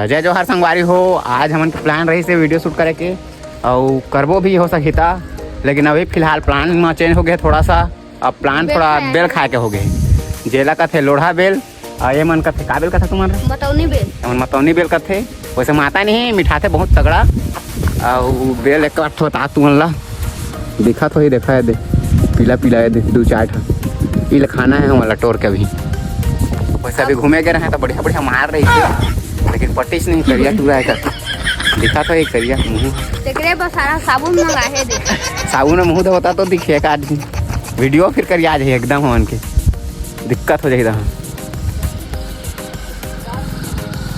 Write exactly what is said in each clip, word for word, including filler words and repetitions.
जय जोहार संगवारी हो, आज हमन के plan रहिस हे video shoot करे के, अउ करबो भी हो सकिता, लेकिन अभी फिलहाल plan म change हो गया थोड़ा सा। अब plan बेल थोड़ा खाए बेल के। खाए के हो गए, जेला कथे लोढ़ा बेल, अउ ये मन कथे का बेल कथे तुमन रे? मतौनी बेल। हमन मतौनी बेल कथे, वैसे माता नहीं, मिठाथे बहुत तगड़ा। अउ बेल एक ठो बता तुमन ला, दिखत होही, देखा ये दे, पीला पीला ये दे, दू चार ठा। ई ल खाना है हमन ला टोर के अभी। वैसे अभी घूमे गए रहे तो बढ़िया बढ़िया मार रही थी, लेकिन पट्टी से नहीं, करिया टूरा है करके। दिखत होही करिया मुंह। तेकरे बस सारा साबुन मंगाए हे दे। साबुन में मुंह धोता तो दिखे एक आदमी। Video फिर करिया आज है एकदम हमन के। दिक्कत हो जाही तहाँ।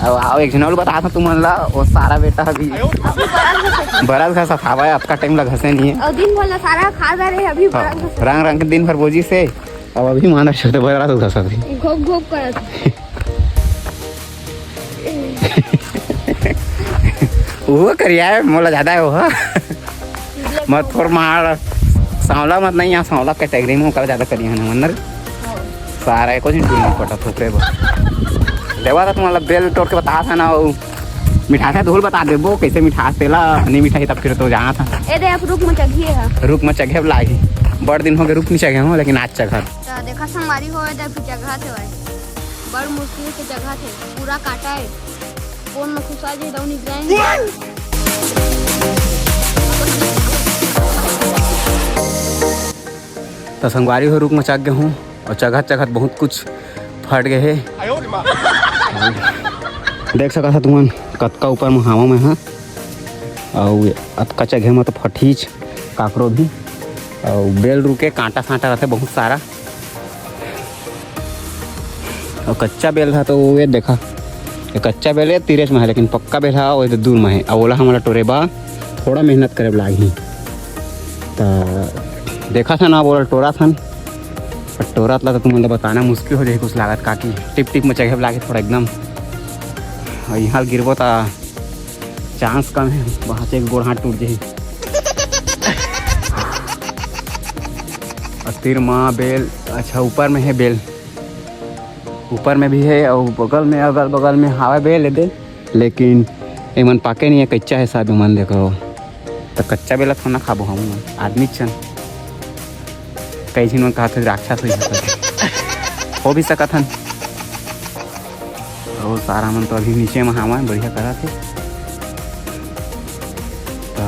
अब आओ, एक झन अउ बता था तुमन ला, वो सारा बेटा अभी बरस घसत हावय, अतका time ला घसे नहीं है। अउ दिन भर ला सारा खा जा रहे, अभी हाँ, बरस घसत। रंग रंग के दिन भर बोजी से, अब अभी मानस छोटे बरस घसत ही। घोप घोप करत। वो करिया है, मोला ज्यादा है वो। मत थोर मार, सांवला मत नहीं, यहाँ सांवला category में ओकर ज्यादा करिया है ना, मन रे। सारा एको झन टूरी नहीं पटा थोकरे बा। देवा था तुम्हारा बेल टोर के बता था ना, वो मिठास है, धूल बता देबो, कैसे मिठास तेला, नहीं मिठाई तब फिर तो जाना था। ए दे, अब रुख म चघी है। रुख म चघे लागी, बड़ दिन हो गए रुख नहीं चघे हो, लेकिन आज चघा। तो देखा संगवारी हो, ए दे, अभी जगह थे भाई, बड़ मुश्किल से जगह थे, पूरा काटा है, कोन में घुसा जे दौनी ग्राइंड। त संगवारी हो, रुख म चघ गे हूँ अउ चघत चघत बहुत कुछ फट गए हे। देख सकत ह तुमन कतका ऊपर म हावा मैं ह, अउ अतका चघे म तो फटहीच काकरो भी। अउ बेल रुख के कांटा सांटा रथे बहुत सारा। अउ कच्चा बेल रहा तो वो ये देखा, ये कच्चा बेल ये तीरेच में है, लेकिन पक्का बेल हा वो दूर में है। अब ओला हमला टोरे बा थोड़ा मेहनत करे लागही। त देखा था ना, बोला टोरा थन, पर टोरा ला तो तुमन ला बताना मुश्किल हो जाही कुछ लागत, काकि टिप टिप में चघे लागे थोड़ा एकदम। अउ यहाँ गिरबो त chance कम है, वहाँ से गोड़ हाथ टूट जाही। अउ तीर माँ बेल, अच्छा ऊपर में है बेल, ऊपर में भी है अउ बगल में, अगल बगल में हावय बेल दे, लेकिन एमन पाके नहीं है, कच्चा है शायद, मन देखो। त कच्चा बेला थोड़ा ना खाबो हम, आदमी चन। कई झिन मन कहत हे राक्षस होई सकत हे। हो भी सकत हन। अउ सारा मन तो अभी नीचे म हावय, बढ़िया करत हे। त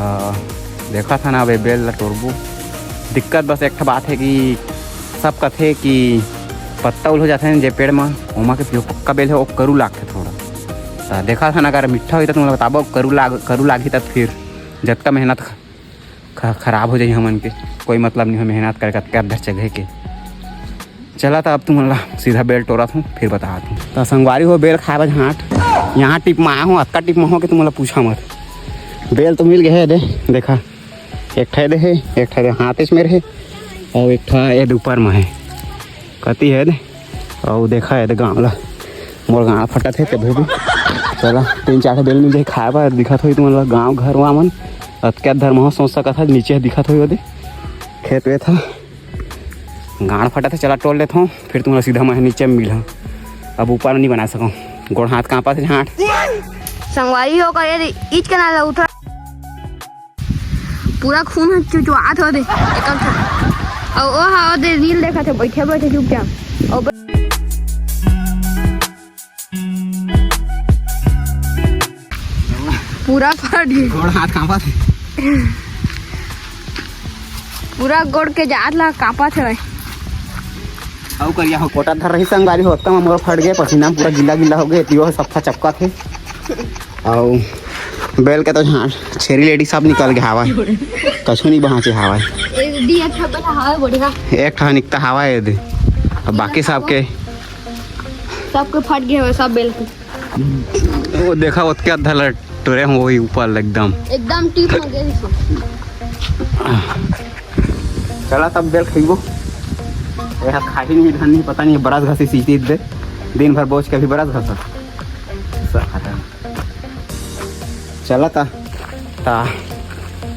देखत हन अब ए बेल ला टोरबो। दिक्कत बस एक ठा बात हे कि सब कथे कि पत्ता उल हो जाथे न जे पेड़ म, ओमा के जो पक्का बेल हे, ओ करू लागथे थोड़ा। त देखत हन अगर मीठा होही त तुमला बताबो, करू लाग-, करू लागही त फिर जतका मेहनत ख-, खराब हो जाही हमन के, कोई मतलब नहीं हो मेहनत करे, कतका अध्धर चघे के। चला त अब तुमन ला सीधा बेल टोरत हूँ, फिर बतात हूँ। त संगवारी हो, बेल खाए बर झांट, यहाँ टिप में आया हूँ, अतका टिप में हो के तुमन ला पूछा मत। बेल तो मिल गए हे दे, देखा, एक ठा दे हे, एक ठा दे हाथ में रहे, अउ एक ठा ए दे ऊपर में हे, कती हे दे। अउ देखा हे दे गाँव ला, मोर गाँव फटत हे तभो भी। चला, तीन चार ठा बेल मिल जाही खाए बर, दिखत होही तुमन ला गाँव घर वा मन, अतके अध्धर में हो सोच सकत हा, नीचे दिखत होही ओदे, खेत वेत हा। गांड़ फटत हे, चला टोर लेथों, फिर तुमन ला सीधा मैं नीचे में मिलहूं। अब ऊपर नहीं बना सकूं, गोड़ हाथ कांपत हे झांट। संगवारी हो करे इच के ना ला उठा। पूरा खून ह चुचुआत हो दे, एकर से। अउ ओ हा ओ दे reel देखत हे, बैठे बैठे चुपचाप। अउ ब- पूरा फट गे। गोड़ हाथ कांपत हे। पूरा गोड़ के जात ला कांपत हे भाई। अउ करिया हो कोटा धर रही संगवारी हो, ओतका म मोर फट गे, पसीना म पूरा गिला गिला हो गे, तियो सफा चपकत हे। अउ बेल के तो झांट छेरी लेडी सब निकल गे हावय, कछु नहीं बांचे हावय। ए दी अच्छा बना हावय बढ़िया। एक ठा निकता हावय ए दे, अब बाकी सब के सबके फट गे हवय सब बेल के। वो देखा, ओतके अद्धा ल टोरे हूं, वही ऊपर ल एकदम। एकदम टीप म गे हे। चला तब बेल खइबो। ए ह खाही नहीं, धन नहीं, पता नहीं, बरस घसी सीटी दे। दिन भर बोझ के भी बरस घसा। चला ता, ता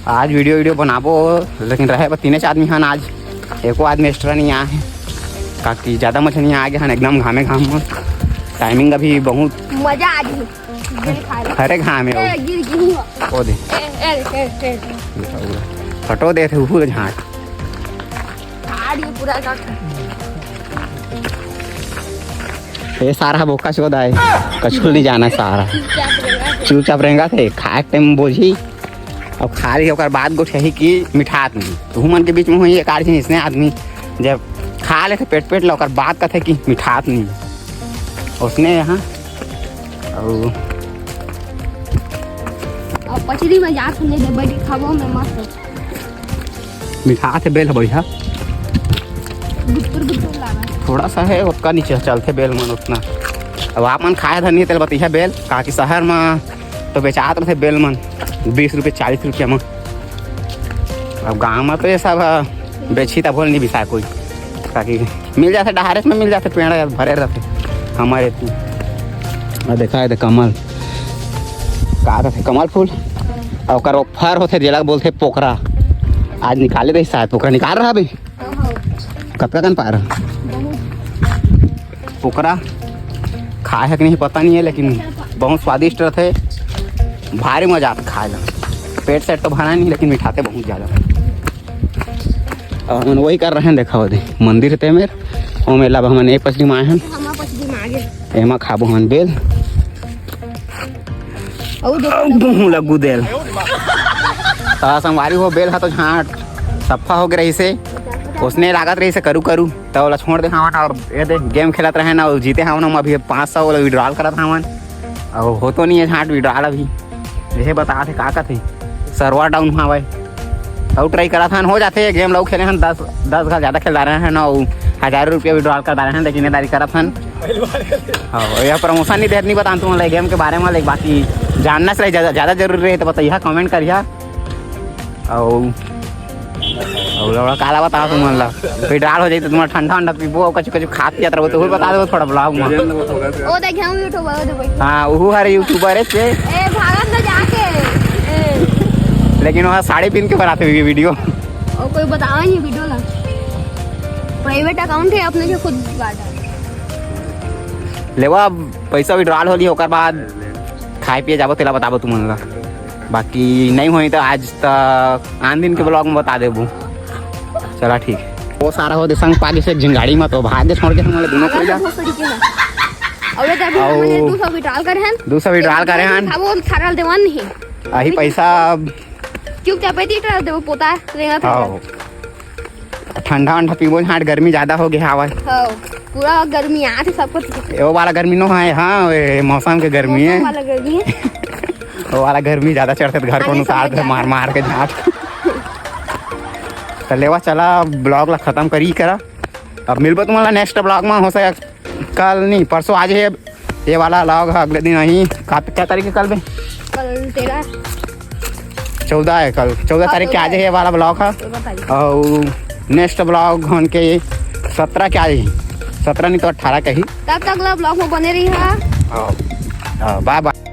आज video, video बनाबो, लेकिन रहे बस तीने चार आदमी हन आज, एको आदमी extra नहीं आए हे, काकि ज्यादा मछली आ गे हन एकदम घामे घाम में। Timing अभी बहुत मजा आ गई। ये खा ले। हरे घाम हे ए, वो। गिर गिर हुआ। वो दे। ए, ए, ए, ए, ए। हटो दे थे, उहू झांट। झाड़ ये पूरा का। ये सारा बोका चोद आए, कछुल नहीं जाना सारा। चुपचाप रेंगा थे। चुपचाप रेंगा थे, खाए टाइम बोझी। अब खा ली, ओकर बाद गोठियाही कि मिठात नहीं। तो मन के बीच में हुई एक आध झन इसने आदमी, जब खा लेथे पेट पेट ला, ओकर बाद कथे कि मिठात नहीं। उसने यहाँ अउ अब पचरी में जात हन, ले दे, बैठ के खाबो में मस्त। मिठात हे बेल ह बढ़िया। गुट्टुर गुट्टुर लागा। थोड़ा सा हे, ओतका नीचे चलथे बेल मन ओतना। अब आप मन खाए धन नहीं तेल बतिया बेल, काकि शहर में तो बेचात रहिथे बेल मन बीस रुपये, चालीस रुपया म। अब गांव म तो ये सब ह, बेची तभो ले नहीं बिसाय कोई, ताकि मिल जाथे, डहारेच में मिल जाथे, पेड़ भरे रहिथे हमारे एती। आ देखा हे, कमल, का कथे, कमल फूल, अउ ओकर वो फर होथे, जेला बोलथे पोकरा। आज निकाले रही शायद, पोकरा निकाल रहा अभी। कतका कन पार? पोकरा खाए हे कि नहीं पता नहीं हे, लेकिन बहुत स्वादिष्ट रहिथे, भारी मजा आथे खाए ला। पेट सेट तो भरा नहीं, लेकिन मिठाथे बहुत ज्यादा। अउ हमन वही कर रहे हैं, देखा हो दे मंदिर हे ते मेर, ओ मेला हमन ए पचड़ी में आए हैं। हमा पचड़ी में आगे। एमा खाबो हमन बेल। अउ देखो अउ गुहूं लगू देल। त संगवारी हो, बेल ह तो झांट सफ्फा हो गे रहिसे, ओसने लागत रहिसे करू करू, त ओला छोड़ दे हवन। अउ ये दे गेम खेलत रहे ना, अउ जीते हवन हम अभी पाँच सौ, ओला विड्रॉल करत हवन। अउ हो तो नहीं हे झांट विड्रॉल अभी, यही बता थे का कथे, server down हवय। अउ ट्राई करत हन, हो जाथे। गेम लऊ खेले हन, दस, दस घाल ज्यादा खेल डारे हन, अउ हजारों रुपया विड्रॉल कर डारे हन, लेकिन ये दारी करत हन। हाँ, यह प्रमोशन नहीं देत, नहीं बतान तुमन ला गेम के बारे में, लेकिन बाकी जानना से ज्यादा, ज्यादा जरूरी रहे तो बताइहा, कमेंट करिहा। अउ, अउ लौड़ा काला बताओ तुमन ला, विड्रॉल हो जाई तो तुमन ठंडा ठंडा पीबो, अउ कछु कछु खात पियत रहो, तो बता दो थोड़ा ब्लॉग में। ओ देखे हम यूट्यूबर, ओ दे भाई। हाँ, वो हर यूट्यूबर है से। ए, भारत में जाके। ए। लेकिन वहाँ साड़ी पहन के बनाते हुए वीडियो। और कोई बतावा नहीं वीडियो ला। प्राइवेट अकाउंट है, अपने के खुद बांटा। लेवा, अब पैसा विड्रॉल होली, ओकर बाद खाए पिए जाबो, तेला बताबो तुमन ला। बाकी नहीं होई तो आज तक आन दिन के ब्लॉग में बता देबो। चला ठीक। वो सारा हो दे संग पागे से एक झिन गाड़ी में तो भाग दे छोड़ के हमन ला दोनों कोई ला। बहुत तरीके से। अबे जब अउ हमने दो सौ विड्रॉल करे हैं। दो सौ विड्रॉल करे हैं। अब वो थारा देवान नहीं। आही पैसा अब। क्यों क्या पैती ट्राल देबो पोता रेंगा था। हाँ। ठंडा वंडा पीबो, हाट गर्मी ज्यादा हो गया हवा। हाँ, पूरा गर्मी आज सबको। वो वाला गर्मी नो है, हाँ, ये मौसम के गर्मी है। मौसम वाला गर्मी है। वो वाला गर्मी ज्यादा चढ़ते तो घर को ज्यादा उतार समझ दे, मार मार के झांट। तो लेवा चला, ब्लॉग ला खत्म करी करा। अब मिलबो तुम्हारा नेक्स्ट ब्लॉग में, हो सके कल नहीं, परसों आज है ये वाला ब्लॉग है, अगले दिन नहीं। का, क्या तारीख है कल बे? कल तेरह। चौदह है कल, चौदह हाँ, तारीख के आज है ये वाला ब्लॉग है। चौदह तारीख। और नेक्स्ट ब्लॉग होन के सत्रह के आज ही, सत्रह नहीं तो अठारह के ही। तब तक ला ब्लॉग में बने रही है। हाँ, हाँ, बाय बाय।